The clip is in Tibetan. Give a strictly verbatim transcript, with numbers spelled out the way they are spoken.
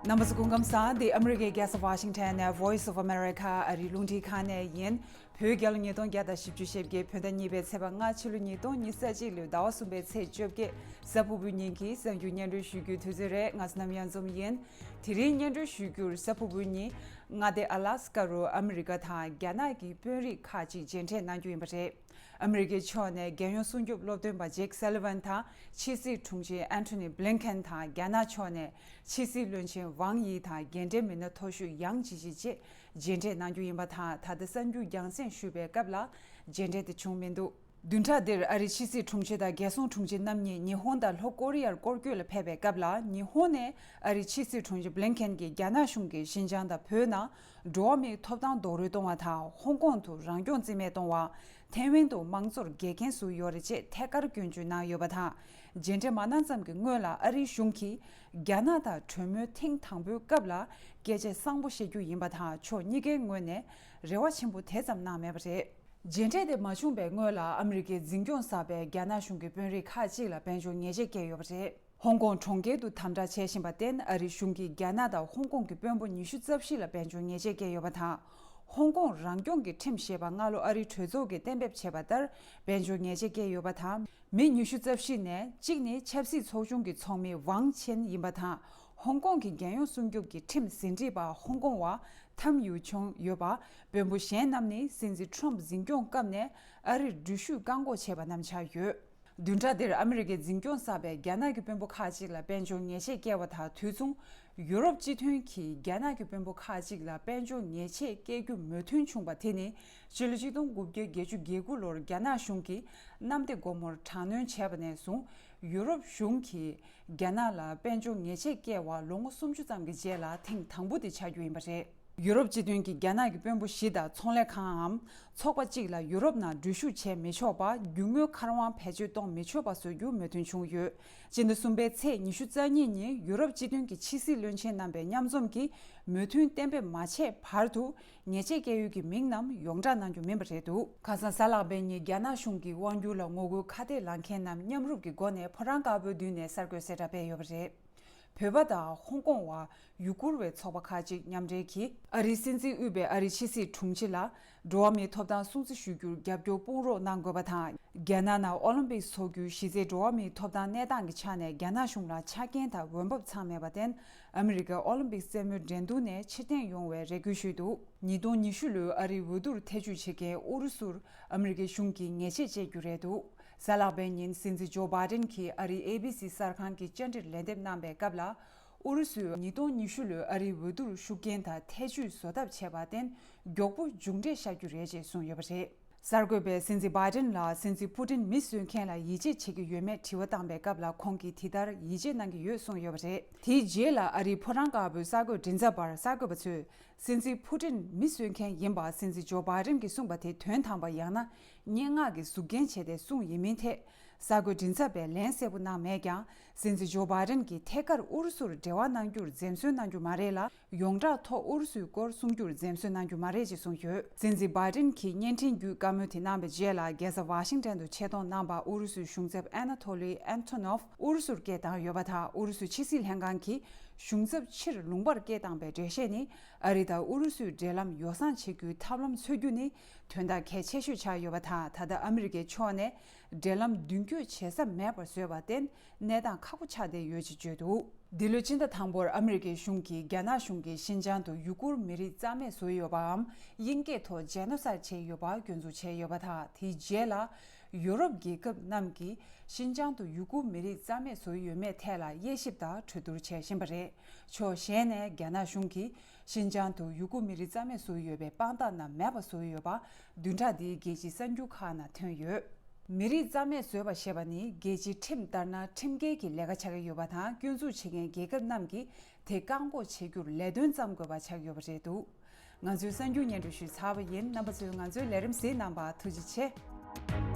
རྣམ་པ་ཚོ་སྐུ་ཁམས་བཟང་། འདི་ཨ་མི་རི་ཀའི་རྒྱལ་ས་ཝ་ཤིང་ཊོན་ནས་Voice of America ཨ་རིའི་རླུང་འཕྲིན་ཁང་ནས་ཡིན། བོད་རྒྱལ་ལོ་ཉིས་སྟོང་བརྒྱ་དང་བཞི་བཅུ་ཞེ་བརྒྱད། བོད་ཟླ་གཉིས་པའི་ཚེས་པ་ལྔ། ཕྱི་ལོ་ཉིས་སྟོང་ཉི་ཤུ་རྩ་གཅིག་ལོའི་ཟླ་བ་གསུམ་པའི་ཚེས་བཅོ་བརྒྱད། གཟའ་ཕུར་བུའི་ཉིན་གྱི་གསར་འགྱུར་སྙན་སྒྲོན་ཞུ་རྒྱུའི་དུས་ཚོད་རེད། ང་བསོད་ནམས་གཡང་འཛོམས་ཡིན། དེ་རིང་སྙན་སྒྲོན་ཞུ་རྒྱུར། གཟའ་ཕུར་བུའི་ཉིན་མངའ་སྡེ་ཨ་ལ་སི་ཀ་རུ་ཨ་མི་རི་ཀ་དང་རྒྱ་ནག་གི་དཔོན་རིགས་ཁག་ཅིག་མཇལ་འཕྲད་གནང་རྒྱུ་ཡིན་པ་རེད། ཨ་མི་རི་ཀའི་ཕྱོགས་ནས་རྒྱལ་ཡོངས་སྲུང་སྐྱོབ་སློབ་སྟོན་པ་ཇེག་སཱ་ལི་ཝན་དང་ཕྱི་སྲིད་དྲུང་ཆེ་ཨན་ཐོ་ནི་བྷི་ལིན་ཁེན་དང་། རྒྱ་ནག་ཕྱོགས་ནས་ཕྱི་སྲིད་བློན་ཆེན་ཝང་ཡི་དང་རྒན་གྲས་མི་སྣ་མཐོ་ཤོས་ཡང་ཅི་ཅི་བཅས་མཇལ་འཕྲད་གནང་རྒྱུ་ཡིན་པ་དང་། ད་ལྟ་གསར་འགྱུར་རྒྱང་སྲིང་ཞུས་པའི་སྐབས་ལ་མཇལ་འཕྲད་དེ་བྱུང་མི་འདུག་བདུན་ཕྲག་འདིར་ཨ་རིའི་ཕྱི་སྲིད་དྲུང་ཆེ་དང་རྒྱལ་སྲུང་དྲུང་ཆེ་རྣམ་གཉིས་ཉི་ཧོང་དང་ལྷོ་ཀོ་རི་ཡར་སྐོར་སྐྱོད་ལ་ཕེབས་པའི་སྐབས་ལ། ཉི་ཧོང་ནས་ཨ་རིའི་ཕྱི་སྲིད་དྲུང་ཆེ་བྷི་ལིན་ཁེན་གྱིས་རྒྱ་ནག་གཞུང་གིས་ཤིན་ཅང་དང་བོད་ནང་འགྲོ་བ་མིའི་ཐོབ་ཐང་རྡོག་རོལ་གཏོང་བ་དང་། ཧོང་ཀོང་དུ་རང་སྐྱོང་རྩིས་མེད་གཏོང་བ། ཐའེ་ཝན་དུ་དམངས་གཙོར་འགལ་རྐྱེན་བཟོས་ཡོད་རེད་ཅེས་ཐད་ཀར་སྐྱོན་བརྗོད་གནང་ཡོད་པ་དང་། མཇལ་འཕྲད་མ་གནང་ཙམ་གྱི་སྔོན་ལ་ཨ་རིའི་གཞུང་གིས་རྒྱ་ནག་དང་གྲོས་མོལ་ཐེངས་དང་པོའི་སྐབས་ལ་སྐད་ཆ་གསང་པོ་བཤད་རྒྱུ་ཡིན་པ་དང་། ཕྱོགས་གཉིས་ཀའི་ངོས་ནས་རེ་བ་ཆེན་པོ་དེ་ཙམ་གནང་མེད་པ་རེད། མཇལ་འཕྲད་དེ་མ་བྱུང་བའི་སྔོན་ལ་ཨ་མི་རི་ཀའི་འཛིན་སྐྱོང་གསར་པའི་རྒྱ་ནག་གཞུང་གི་དཔོན་རིགས་ཁག་ཅིག་ལ་དཔལ་འབྱོར་ཉེས་ཆད་བཀལ་ཡོད་པ་རེད། ཧོང་ཀོང་གྲོང་ཁྱེར་དུ་དམ་དྲག་བྱེད་བཞིན་པར་བརྟེན། ཨ་རིའི་གཞུང་གིས་རྒྱ་ནག་དང་ཧོང་ཀོང་གི་དཔོན་པོ་ཉི་ཤུ་རྩ་བཞི་ལ་དཔལ་འབྱོར་ཉེས་ཆད་བཀལ་ཡོད་པ་དང་། ཧོང་ཀོང་རང་སྐྱོང་གི་ཁྲིམས་ཞེས་པ་སྔ་ལོ་ཨ་རིའི་གྲོས་ཚོགས་ཀྱིས་གཏན་འབེབས་བྱས་པ་ལྟར་དཔལ་འབྱོར་ཉེས་ཆད་བཀལ་ཡོད་པ་དང་། མི་ཉི་ཤུ་རྩ་བཞི་ནས་གཅིག་ནི་ཆབ་སྲིད་ཚོགས་ཆུང་གི་ཚོགས་མི་ཝང་ཆེན་ཡིན་པ་དང་། ཧོང་ཀོང་གི་རྒྱལ་ཡོངས་སྲུང་སྐྱོབ་ཀྱི་ཁྲིམས་ཟིན་བྲིས་པ་ཧོང་ཀོང་བ་ཐམ་ཡུ་ཆོང་ཡོད་པ། དཔོན་པོ་གཞན་རྣམས་ནི་སྲིད་འཛིན་ཁྲོམ་འཛིན་སྐྱོང་སྐབས་ནས་ཨ་རིར་འགྲུལ་བཞུད་བཀག་འགོག་བྱས་པ་རྣམས་ཆགས་ཡོད། བདུན་ཕྲག་འདིར་ཨ་མི་རི་ཀའི་འཛིན་སྐྱོང་གསར་པས་རྒྱ་ནག་གི་དཔོན་པོ་ཁག་ཅིག་ལ་དཔལ་འབྱོར་ཉེས་ཆད་བཀལ་བ་དང་དུས་མཚུངས། ཡུ་རོབ་སྤྱི་མཐུན་གྱིས་རྒྱ་ནག་གི་དཔོན་པོ་ཁག་ཅིག་ལ་དཔལ་འབྱོར་ཉེས་ཆད་བཀལ་རྒྱུ་མོས་མཐུན་བྱུང་བ་དེ་ནི་ཕྱི་ལོ་ཆིག་སྟོང་དགུ་བརྒྱ་བརྒྱད་ཅུ་གྱ་དགུ་ལོར་རྒྱ་ནག་གཞུང་གིས་གནམ་བདེ་སྒོ་མོར་དྲག་གནོན་བྱས་པ་ནས་བཟུང་། ཡུ་རོབ་གཞུང་གིས་རྒྱ་ནག་ལ་དཔལ་འབྱོར་ཉེས་ཆད་བཀལ་བ་ལོ་ངོ་སུམ་ཅུ་ཙམ་གྱི་རྗེས་ལ་ཐེངས་དང་པོ་དེ་ཆགས་རྒྱུ་ཡིན་པ་རེད། ཡུ་རོབ་སྤྱི་མཐུན་གྱིས་རྒྱ་ནག་གི་དཔོན་པོ་བཞི་དང་ཚོང་ལས་ཁང་ངམ་ཚོགས་པ་གཅིག་ལ་ཡུ་རོབ་ནང་འགྲུལ་བཞུད་བྱེད་མི་ཆོག་པ། རྒྱུ་དངོས་མཁར་དབང་བེད་སྤྱོད་གཏོང་མི་ཆོག་པ་བཟོ་རྒྱུ་མོས་མཐུན་བྱུང་ཡོད། སྤྱི་ཟླ་གསུམ་པའི་ཚེས་ཉི་ཤུ་རྩ་གཉིས་ཉིན་ཡུ་རོབ་སྤྱི་མཐུན་གྱི་ཕྱི་སྲིད་བློན་ཆེན་རྣམ་པའི་མཉམ་འཛོམས་ཀྱིས་མོས་མཐུན་གཏན་འབེབས་མ་བྱས་བར་དུ། ཉེས་ཆད་བཀལ་ཡུལ་གྱི་མིང་རྣམས་ཡོངས་བསྒྲགས་གནང་རྒྱུ་མིན་པ་རེད་འདུག་ཁ་སང་གཟའ་ལྷག་པའི་ཉིན་རྒྱ་ནག་གཞུང་གིས་དབང་སྒྱུར་ལ་ངོ་རྒོལ་ཁ་གཏད་ལངས་མཁན་རྣམས་མཉམ་རུབ་ཀྱི་སྒོ་ནས་ཕོ་བྲང་དཀར་པོའི་མདུན་ནས་གསར་འགོད་གསལ་བསྒྲགས་སྤེལ་ཡོད་པ་རེད། བོད་པ་དང་ཧོང་ཀོང་བ་ཡུ་གུར་བའི་ཚོགས་པ་ཁག་ཅིག་མཉམ་འབྲེལ་གྱིས་ཨ་རིའི་སྲིད་འཛིན་དབུས་པའི་ཨ་རིའི་ཕྱི་སྲིད་དྲུང་ཆེ་ལ་འགྲོ་བ་མིའི་ཐོབ་ཐང་སྲུང་བརྩི་ཞུ་རྒྱུར་རྒྱབ་སྐྱོར་དཔུང་རོགས་གནང་དགོས་པ་དང་། རྒྱ་ནག་ནང་ཨོ་ལིམ་པིག་འཚོགས་རྒྱུའི་གཞི་རྩའི་འགྲོ་བ་མིའི་ཐོབ་ཐང་གནས་སྟངས་ཀྱི་ཆ་ནས་རྒྱ་ནག་གཞུང་ལ་ཆ་རྐྱེན་དང་འོས་འབབ་ཚང་མེད་པར་བརྟེན། ཨ་མི་རི་ཀའི་ཨོ་ལིམ་པིག་རྩེད་མོའི་འགྲན་བསྡུར་ནས་ཕྱིར་འཐེན་ཡོང་བའི་རེ་སྐུལ་ཞུས་འདུག་ཉིས་སྟོང་ཉི་ཤུ་ལོའི་ཨ་རིའི་འོས་བསྡུར་ཐེ་བྱུས་བྱེད་མཁན་ཨུ་རུ་སུར་ཨ་མི་རི་ཀའི་གཞུང་གིས་ཉེས་ཆད་བཅད་རྒྱུ་རེད་འདུག་གཟའ་ལྷག་པའི་ཉིན་སྲིད་འཛིན་ཇོ་བྷའི་ཌེན་གྱིས་ཨ་རིའི་ཨེ་བྷི་སི་གསར་ཁང་གི་བཅར་འདྲིར་ལན་འདེབས་གནང་པའི་སྐབས་ལ། ཨུ་རུ་སུས་ཉིས་སྟོང་ཉི་ཤུ་ལོའི་ཨ་རིའི་འོས་བསྡུར་ཤུགས་རྐྱེན་དང་ཐེ་བྱུས་བཟོ་ཐབས་བྱས་པར་བརྟེན། མགྱོགས་པོ་མཇུག་འབྲས་ཤར་རྒྱུ་རེད་ཅེས་གསུངས་ཡོད་པ་རེད། གསར་འགོད་པས་སྲིད་འཛིན་བྷའི་ཌེན་ལ་སྲིད་འཛིན་ཕུ་ཏིན་མི་གསོད་མཁན་ལ་ཡིད་ཆེས་བྱེད་ཀྱི་ཡོད་མེད་དྲི་བ་བཏང་པའི་སྐབས་ལ། ཁོང་གིས་དེ་ལྟར་ཡིད་ཆེས་གནང་གི་ཡོད་གསུངས་ཡོད་པ་རེད། དེའི་རྗེས་ལ་ཨ་རིའི་ཕོ་བྲང་དཀར་པོའི་གསར་འགོད་མགྲིན་ཚབ་པར་གསར་འགོད་པ་ཚོས། སྲིད་འཛིན་ཕུ་ཏིན་མི་གསོད་མཁན་ཡིན་པ་སྲིད་འཛིན་ཇོ་བྷའི་ཌེན་གྱིས་གསུངས་པ་དེ་དོན་དམ་པ་ཡང་ན་སྙན་ངག་གི་གཟུགས་རྒྱན་བྱས་ཏེ་གསུངས་ཡིན་མིན་ཐད། གསར་འགོད་མགྲིན་ཚབ་པས་ལན་གསལ་པོ་གནང་མེད་ཀྱང་། སྲིད་འཛིན་ཇོ་བྷའི་ཌེན་གྱིས་ཐད་ཀར་ཨུ་རུ་སུར་འབྲེལ་བ་གནང་རྒྱུར་འཛེམ་ཟོན་གནང་རྒྱུ་མ་རེད་ལ། ཡོངས་གྲགས་ཐོག་ཨུ་རུ་སུའི་སྐོར་གསུང་རྒྱུར་འཛེམ་ཟོན་གནང་རྒྱུ་མ་རེད་ཅེས་གསུངས་ཡོད། སྲིད་འཛིན་བྷའི་ཌེན་གྱིས་བརྙན་འཕྲིན་བརྒྱུད་བཀའ་མོལ་དེ་གནང་བའི་རྗེས་ལ། རྒྱལ་ས་ཝ་ཤིང་ཊོན་དུ་ཆེད་གཏོང་གནང་པ་ཨུ་རུ་སུའི་གཞུང་ཚབ་ཨ་ན་ཐོ་ལི་ཨན་ཐོ་ནོབ་ཨུ་རུ་སུར་སྐད་བཏང་ཡོད་པ་དང་། ཨུ་རུ་སུའི་ཕྱི་སྲིད་ལྷན་ཁང་གིས་གཞུང་ཚབ་ཕྱིར་ལུང་པར་སྐད་བཏང་པའི་འགྲེལ་བཤད་ནི། ཨ་རི་དང་ཨུ་རུ་སུའི་འབྲེལ་ལམ་ཡོ་བསྲང་བྱེད་རྒྱུའི་ཐབས་ལམ་འཚོལ་རྒྱུ་ནི་དོན་དག་གལ་ཆེ་ཤོས་ཆགས་ཡོད་པ་དང་། ད་ལྟ་ཨ་མི་རི་ཀའི་ཕྱོགས་ནས་འབྲེལ་ལམ་མདུན་སྐྱོད་བྱེད་ས་མེད་པར་བཟོས་པར་བརྟེན། གནས་སྟངས་ཁག་པོ་ཆགས་བསྡད་ཡོད་ཅེས་བརྗོད་འདུག་འདི་ལོའི་སྤྱི་ཟླ་དང་པོར་ཨ་མི་རི་ཀའི་གཞུང་གིས་རྒྱ་ནག་གཞུང་གིས་ཤིན་ཅང་དུ་ཡུ་གུར་མི་རིགས་རྩ་མེད་བཟོས་ཡོད་པའམ། དབྱིན་སྐད་ཐོག་ཇེ་ནོ་སའིད་བྱས་ཡོད་པ་སྐྱོན་འཛུགས་བྱས་ཡོད་པ་དང་། དེའི་རྗེས་ལ་ཡུ་རོབ་རྒྱལ་ཁབ་རྣམས་ཀྱིས་ཤིན་ཅང་དུ་ཡུ་གུར་མི་རིགས་རྩ་མེད་བཟོས་ཡོད་མེད་ཐད་ལ་དབྱེ་ཞིབ་དང་གྲོས་བསྡུར་བྱེད་བཞིན་པ་རེད། ཕྱོགས་གཞན་ནས་རྒྱ་ནག་གཞུང་གིས་ཤིན་ཅང་དུ་ཡུ་གུར་མི་རིགས་རྩ་མེད་བཟོས་ཡོད་པའི་དཔང་རྟགས་རྣམས་མེད་པ་བཟོས་ཡོད་པ་བདུན་ཕྲག་འདིའི་རྒྱལ་སྤྱིའི་གསར་འགྱུར་ཁག་ནང་ཐོན་ཡོད། མི་རིགས་རྩ་མེད་བཟོས་པ་ཞེས་པ་ནི་རྒྱལ་སྤྱིའི་ཁྲིམས་ལྟར་ན་ཁྲིམས་འགལ་གྱི་ལས་ཀ་ཆགས་ཀྱི་ཡོད་པ་དང་། སྐྱོན་འཛུགས་བྱེད་མཁན་རྒྱལ་ཁབ་རྣམས་ཀྱིས་དེ་བཀག་འགོག་བྱེད་རྒྱུར་ལས་དོན་བརྩམ་དགོས་པ་ཆགས་ཡོད་པ་རེད་འདུག་ང་ཚོའི་གསར་འགྱུར་སྙན་སྒྲོན་ཞུས་ཚར་བ་ཡིན། རྣམ་པ་ཚོས་ང་ཚོའི་ལས་རིམ་གཟིགས་གནང་བར་ཐུགས་རྗེ་ཆེ།